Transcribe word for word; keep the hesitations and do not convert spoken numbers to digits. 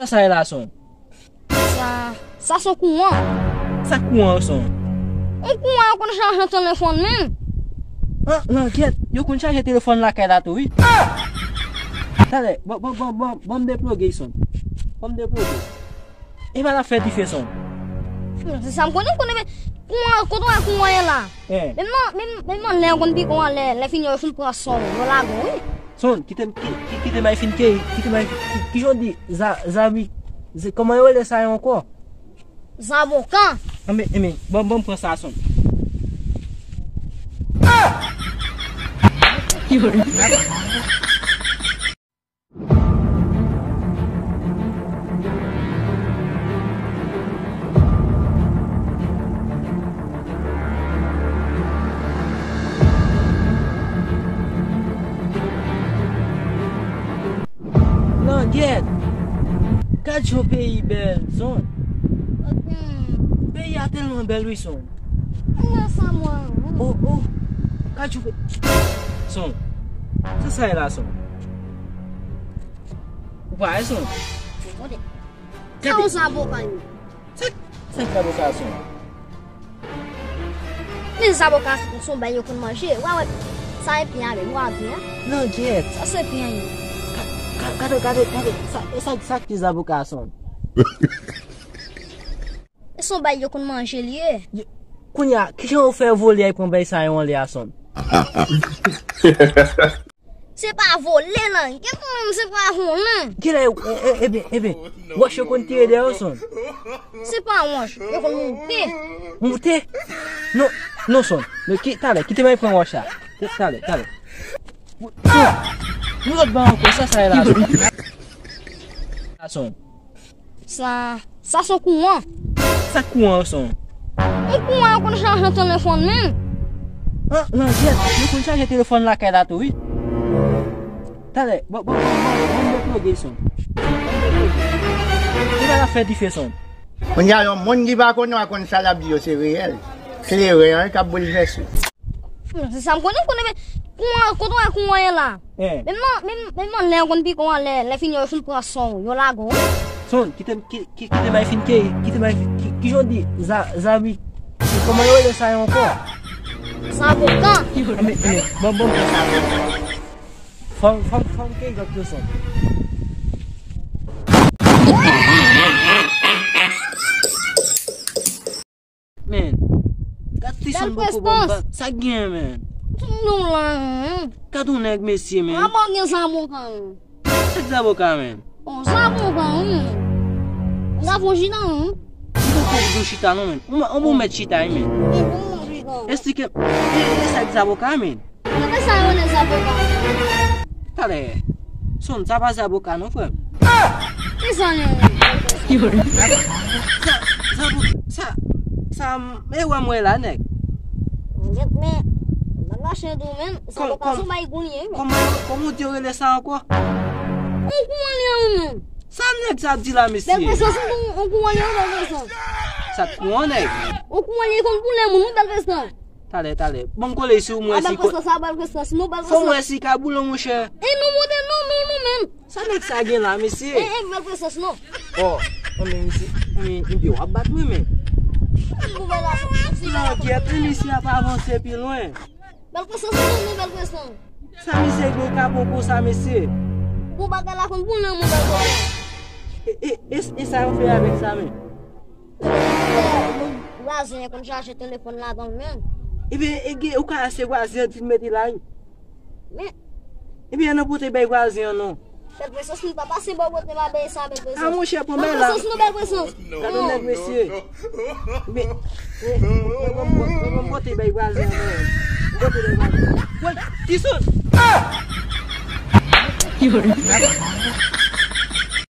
Sa e la, Son? Sa, sa se kouran. Sa kouran, Son? Yon kouran yo konn chaje telefòn, menm. An, langyèt, yo konn chaje telefòn lakay la tou, wi. Talè, bon, bon, bon, bon, bon, m deploge, Son. Bon, m deploge. E pa l ap fè dife, Son. Se sa m konnen, m konnen, men kouran, kote w wè kouran ye la? Eh. Menm nan, menm, menm nan lè yo konn pike w an, lè, lè fini yo fin pran Son, yo lage w, wi. Son, kite m, ki, ki, kite m al fin keyi, kite m al fin, ki, ki jan w di, za, zabi, se, kòman yo rele sa yo ankò? Zaboka. Anben, anben, bon, bon, pran sa, Son. Langyèt! Gad jan peyi bèl, Son. Peyi a tèlman bèl, wi, Son. Mwen sa mwen. Oh, oh. Gad jan pe-, Son. Sa sa ye la, Son? Ou pa wè, Son? Gade. Sa yon zaboka ye? Sa, sa ki zaboka, Son? Men zaboka se yon bagay yo konn manje. Wa wè, sa e pyen a menm, wa pyen an? Langyèt. Sa se pyen ye. Ka, ka, gade, gade, gade. Sa, sa, sa ki zaboka, Son? E se yon bagay yo konn manje li ye. Kounye a, kijan yo fè vole al pran bagay sa yo anlè a, Son? Se pa vole, langyèt, mwen menm se pa vole. Genlè, e, e, ebyen, ebyen, wòch yo konn tire dèyè yo, Son. Se pa wòch, yo konn moute. Moute? Non, non, Son. Non, ki, talè, kite m al pran wòch la. Talè, talè. Son, yon lòt ba ankò, sa sa ye la, Son? Son. Sa, sa se kouran. Sa kouran, Son? Yon kouran yo konn chaje telefòn, menm. An, langyèt, yo konn chaje telefòn lakay la tou, wi. Talè, bon, bon, bon, bon, bon, m deploge, Son. Bon, m deploge. Genlè l ap fè dife, Son. Kounye a, yon moun ki pa konnen w a konn sa l ap di yo se reyèl. Kleren an k ap boulvèse w. Se sa m konnen, m konnen, men kouran, kote w wè kouran ye la? Eh. Menm nan, menm, menm nan lè yo konn pike w an, lè, lè fini yo fin pran Son, yo lage w, wi. Son, kite m, ki, ki, kite m al fin keyi, kite m al fin, ki, ki jan w di, za, zabi, kòman yo rele sa yo ankò? Zaboka. Anben, anben, bon, bon, bon, sa, bon. Fò m, fò m, fò m keyi lòt yo, Son. Men, gad ti Son poko ban m ba. Sa k gen, men? Tout moun la, men. Gad yon nèg, mesye, men. Mwen pa gen zaboka, men. Sa k zaboka, men? Bon, zaboka, wi, men. Zaboka chita, wi. M poko vle chita, non, men. Ou, ou bon mèt chita, wi, men. Esplike m. E, e sa k zaboka, men? Mwen sa yo rele zaboka. Talè. Son, sa pa zaboka non, frè m. Ki sa l ye? Sa, zaboka, sa, sa, e wè m wè la, nèg. Nèg, men, mwen mache dou menm, zaboka se yon bay goulye, men. Kòman, kòman w di yo rele sa ankò? Yon kouran li an, wi, men. Sa nèg sa ap di la, mesye? Bèl prezans, yon kouran li an, bèl prezans. Sa k kouran, nèg? Yon kouran li konn boule moun, wi, bèl prezans. Talè, talè. Ban m kole si w, mwen si. Bèl prezans, sa bèl prezans, non, bèl prezans. Fò m wè si ka boule, monchè. E non, monchè, non, non, non, menm. Sa nèg sa gen la, mesye? E, e, bèl prezans, non. Oh, oh, men misye, men, men w ap bat mwen, men. Langyèt, men misye ap avanse pi lwen. Bèl prezans, non, non, bèl prezans. Sa misye gen kapon konsa, mesye? Bon, bagay la konn boule, mon bèl prezans. E, e, e, e sa yo fè avèk sa, men? Vwazen an konn chaje telefòn ladan l menm. Ebyen, e gen, ou ka se vwazen an ki mete la, wi. Men. Ebyen, an nan pote bay vwazen an, non. Bèl prezans, nou pa pase bò kote m a bay sa, bèl prezans. A, monchè, pran bay la. Bèl prezans, nou bèl prezans. Gade yon nèg, mesye. Men, men, men, men, men, men, pote bay vwazen an, non. Pote bay vwazen an. Wè, Tison.